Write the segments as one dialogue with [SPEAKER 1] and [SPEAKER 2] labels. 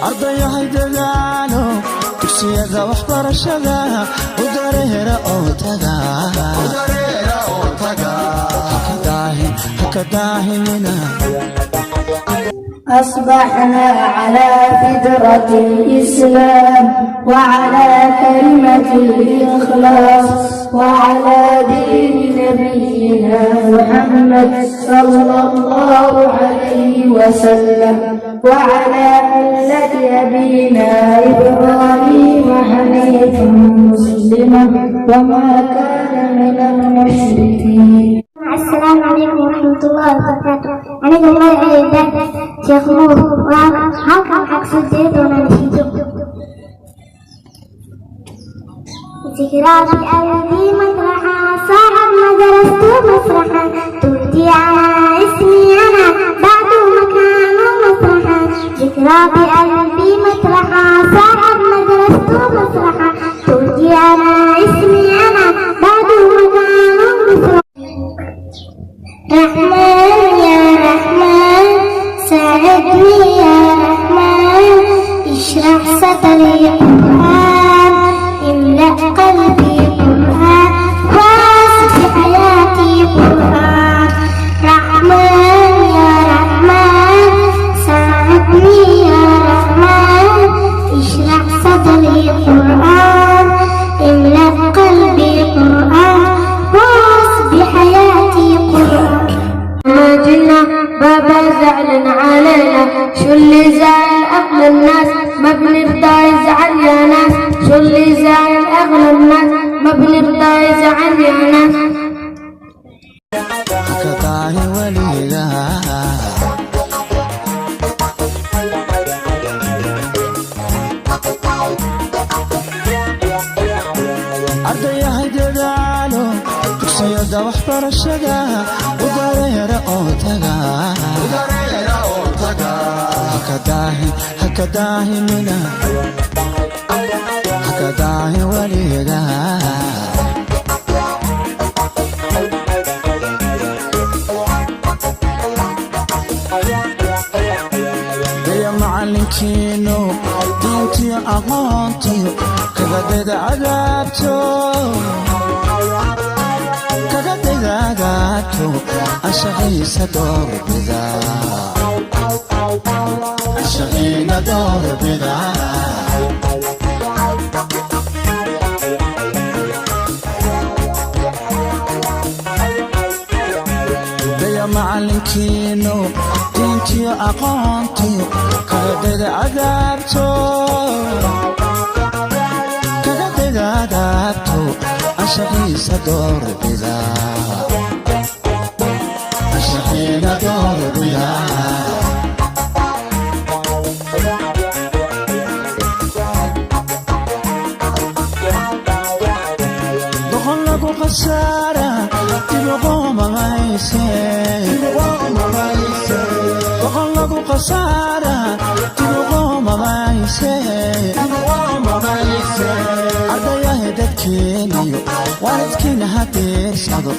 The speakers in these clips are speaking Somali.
[SPEAKER 1] Ardayahay dadaalo, dugsiyada waxbarashada u dareera oo taga. Haka daahimina.
[SPEAKER 2] أصبحنا على فطرة الإسلام وعلى كلمة الإخلاص وعلى دين نبينا محمد صلى الله عليه وسلم وعلى ملة أبينا إبراهيم حنيفا مسلما وما كان من المشركين.
[SPEAKER 3] السلام عليكم ورحمة الله وبركاته. Aniga magacayda Sheekh Nuur. Waa halkan waxaa kasoo jeedi doonaa nashiido. ذكرى بقلبي مطرحا، صاحب مدرسته مسرحا، تودي على اسمي أنا بعد مكانه مسرحا. ذكرى بقلبي مطرحا، صاحب مدرسته مسرحا، تودي على اسمي أنا بعد مكانه مسرحا. رحمن يا رحمن، ساعدني يا رحمن، اشرح صدري قرآن، املأ قلبي قرآن، واسق حياتي قرآن. رحمن يا رحمن، ساعدني يا رحمن، اشرح صدري قرآن، املأ قلبي قرآن، واسق حياتي قرآن.
[SPEAKER 2] ما جينا بابا زعلان علينا، شو اللي زعل أغلى الناس؟ ما بنرضى يزعل يا ناس. شو اللي زعل أغلى الناس؟ ما بنرضى يزعل يا ناس.
[SPEAKER 1] Haka daahin weligaa. Ardayahay dadaalo, dugsiyada waxbarashada u dareera oo taga. Haka daahin, haka daahimina, haka daahin weligaa. Daya macalinkiinu diintiyo aqoontiyo kaga dayda cadaabto, kaga dayda cadaabto, anshaxiisa doorbida, anshaxiina doorbida. Daya macalinkiinu diintiyo aqoontiyo kaga dayda cadaabto, kaga dayda cadaabto, anshaxiisa doorbida, anshaxiina doorbida. Doqon lagu khasaara dib uqoomamayse, doqon lagu khasaara dib uqoomamayse. Ardayahay dadkeeniyo waalidkiina ha diirsado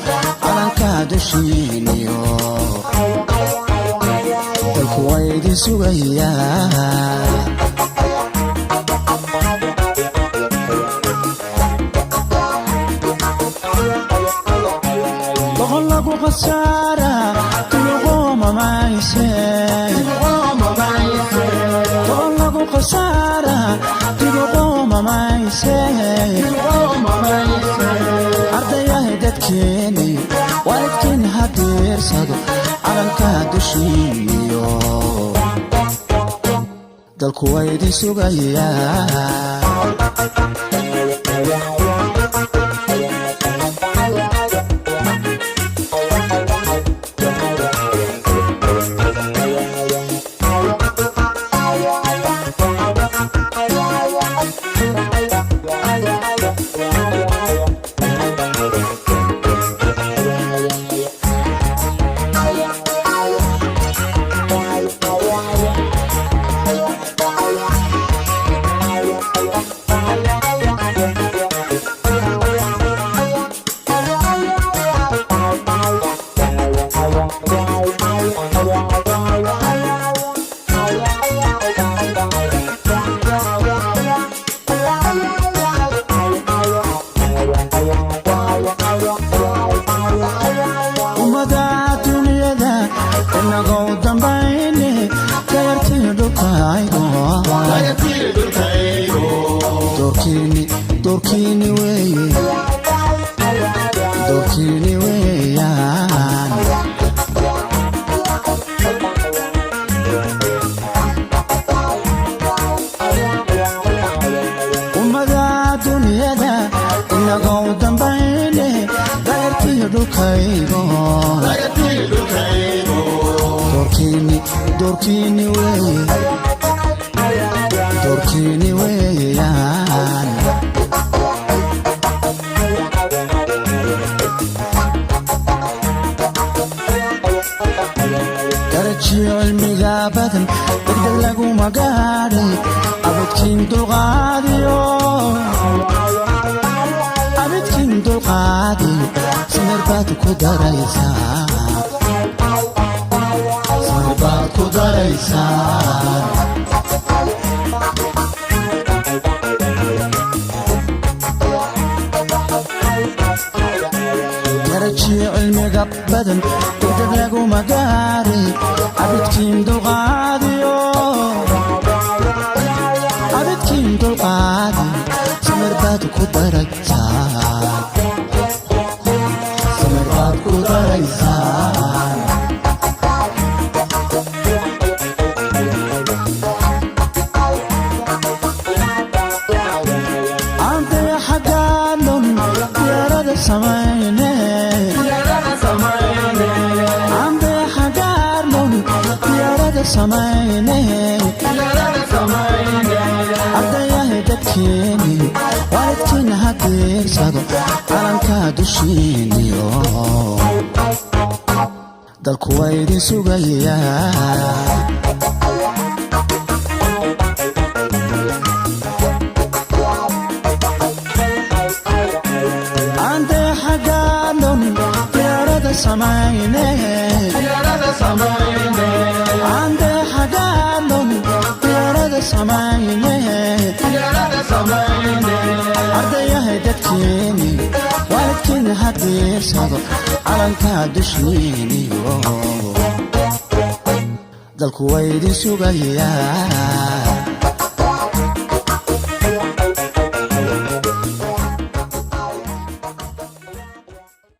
[SPEAKER 1] calanka dushiiniyo, dalku waa idin sugayaa. Doqon lagu khasaara dib uqoomamayse, doqon lagu khasaara dib uqoomamayse. Ardayahay dadkeeniyo waalidkiina ha diirsado calanka dushiiniyo, dalku waa idin sugayaa. dhulkaygo. Doorkiini, doorkiini weeye, doorkiini weeyaan. Ummada dunyada inagoo dambayne, dayartiyo dhulkaygo. Doorkiini, doorkiini weeye, doorkiini weeyaan. Darajiyo cilmiga badan degdeg laguma gaadhay, abidkiin dulqaadiyo, abidkiin dulqaadiyo, samir baad ku daraysaa, samir baad ku daraysaa. Darajiyo cilmiga badan degdeg laguma gaaray, abidkiin dulqaadiyo, abidkiin dulqaadiyo, samir baad ku daraysaa, samir baad ku daraysaa. Antaya xaggaadhon diyaarada samayne, antaya xaggaadhon diyaarada samayne. Ardayahay dadkeeni, waalidkiina ha diirsado calanka dushiiniyo, dalku waa idin sugayaa. Ante xaggaadhon diyaarada samayne, ante xaggaadhon diyaarada samayne. Ardayahay dadkeeni, waalidkiina ha diirsado calanka dushiiniyo, dalku waa idin sugayaa.